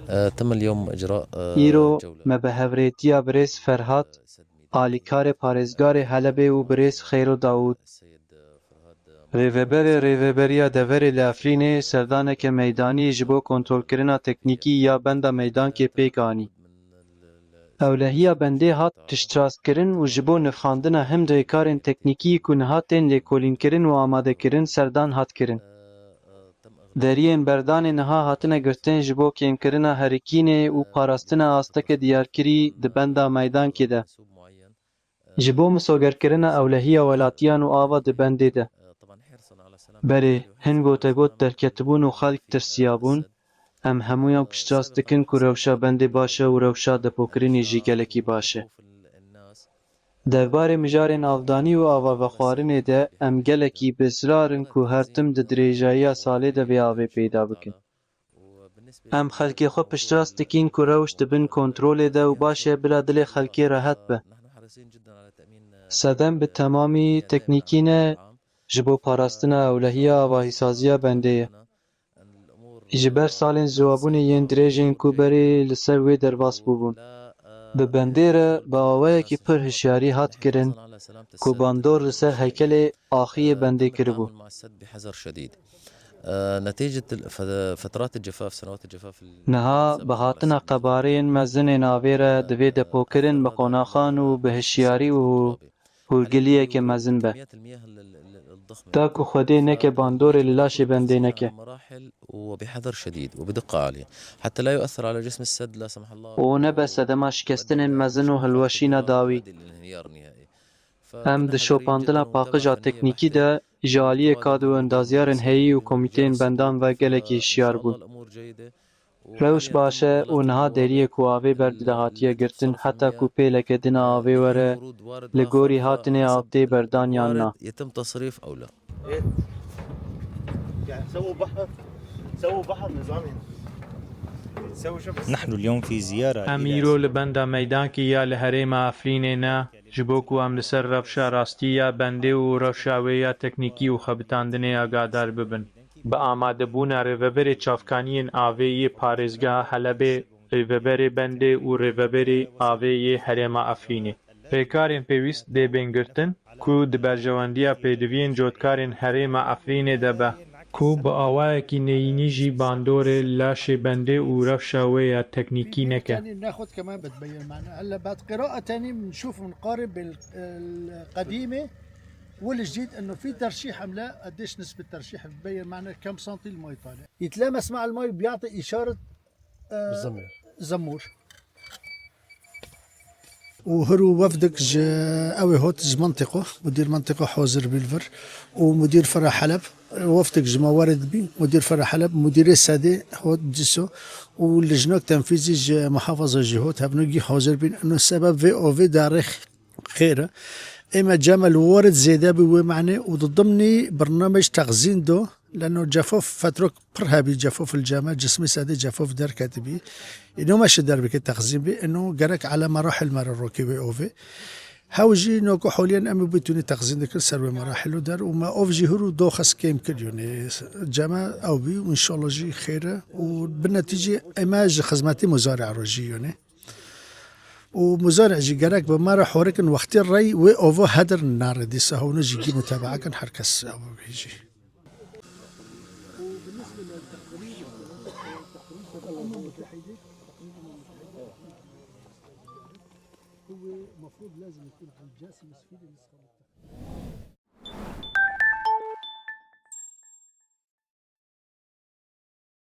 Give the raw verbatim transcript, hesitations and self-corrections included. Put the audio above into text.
آه، تم اليوم إجراء، آه، Îro جولة. Me bi hevrêtiya birêz Ferhat, alîkarê parêzgarê Helebê û birêz Xeyro Dawûd, rêveberê Rêveberiya Deverê li Efrînê serdaneke meydanî ji bo kontrolkirina teknîkî ya benda Meydankê pêk anî. Ewlehiya bendê hat piştrastkirin û ji bo nirxandina him rêkarên teknîkî ku niha tên lêkolînkirin û amadekirin serdan hat kirin. Deriyên berdanê niha hatine girtin ji bo kêmkirina herikînê û parastina asteke diyarkirî di benda Meydankê de. Ji bo misogerkirina ewlehiya welatiyan û ava di bendê de. Berê, hin gotegot derketibûn û xelk tirsiyabûn, em hemûyan piştrast dikin ku rewşa bendê baş e û rewşa depokirinê jî gelekî baş e. Derbarê mijarên avdanî û ava vexwarinê de em gelekî bi israr in ku her tim di dirêjayiya salê de vê avê peyda bikin. Em xelkê xwe piştrast dikin ku rewş di bin kontrolê de û baş e bila dilê xelkê rehet be. Sedem bi temamî teknîkî ne, ji bo parastina ewlehiya avahîsaziya bendê ye. Ji ber salên ziwabûnê yên dirêj ên ku berê li ser wê derbas bûbûn. Bi bendê re bi awayekî pir hişyarî hat kirin ku bandor li ser heykelê axiyê bendê kiribû. مع السد بحذر شديد. آه، نتيجة ال-، ف-، فترات الجفاف، سنوات الجفاف ال-، Niha bi hatina qebareyên mezin ên avê re divê depokirin bi qonaxan û bi hişyarî û hûrgiliyeke mezin be. Ta ku Xwedê neke bandorê li laşê bendê neke. مراحل وبحذر شديد وبدقة عالية حتى لا يؤثر على جسم السد لا سمح الله. Û nebe sedema şikestinên mezin û hilweşîna dawî. Em di şopandina paqija teknîkî de ji aliyê kad û endazyarên heyî û komîteyên bendan ve gelekî hişyar bûn. Rewş baş e û niha deriyê ku avê berdide hatiye girtin, heta ku pêleke din a avê were, li gorî hatinê av tê berdan yan na. يتم تصريف أو لا. يعني سووا بحر، سووا بحر نظامي. نحن اليوم في زيارة Em îro li benda Meydankê ya li herêma Efrînê ne, ji bo ku em li ser rewşa rastî ya bendê û rewşa wê ya teknîkî û xebitandinê agahdar bibin. Bi amadebûna rêveberê çavkaniyên avê yê parêzgeha Helebê, rêveberê bendê û rêveberê avê yê herêma Efrînê. Rêkarên pêwîst dê bên girtin ku di berjewendiya pêdiviyên cotkarên herêma Efrînê de be. Ku bi awayekî neyînî jî bandorê laşê bendê û rewşa wê ya teknîkî neke. تاني ناخذ كمان بتبين معنا. هلا بعد قراءة تاني بنشوف بنقارن بالقديمة والجديد انه في ترشيح ام لا، قديش نسبة ترشيح بتبين معنا كم سنتي المي طالع. يتلامس مع المي بيعطي اشارة، آه، بالزمير. زمور. û hir û wefdek ji ew ê hot ji mentiqo, mudîr mentiqo hazir bî li vir û mudîr fira Heleb, wefdek ji me werid bî, mudîr fira Heleb, mudîrê sedê hot Ciso û lijnek tenfîzî ji muhafaza jî hot, hevnû gî hazir bîn. Ino sebeb vê ovê darê xêr e. Ê me cemel werid zêde bî wê manê û di dimnî birnamej texzîn do. Leno cefof fetrok pir hebî, cefof li cem e, cismê sedê cefof derketibî. Îno me şi derbikê texzîn bî, îno gerek ele merahil me re rokê wê ovê. Hew jî noko holiyen em ê bitûnî texzîn dikin ser wê merahilo der û me ov jî hir û doxes kêm kir, yonê cem e ew bî û înşallah jî xêr e û bi netîcê ê me ji xizmetê muzari'a re jî yonê. Û muzari'a jî gerek bi me re horikin wextê rey wê ovo hedir nare dîsa hewne jî gî mutebaa kin her kes ew bihêjî. وبالنسبة للتقرير، التقرير تبع الأمم المتحدة، التقرير الأمم المتحدة، هو مفروض لازم يكون عند جاسم سفينة نسخة.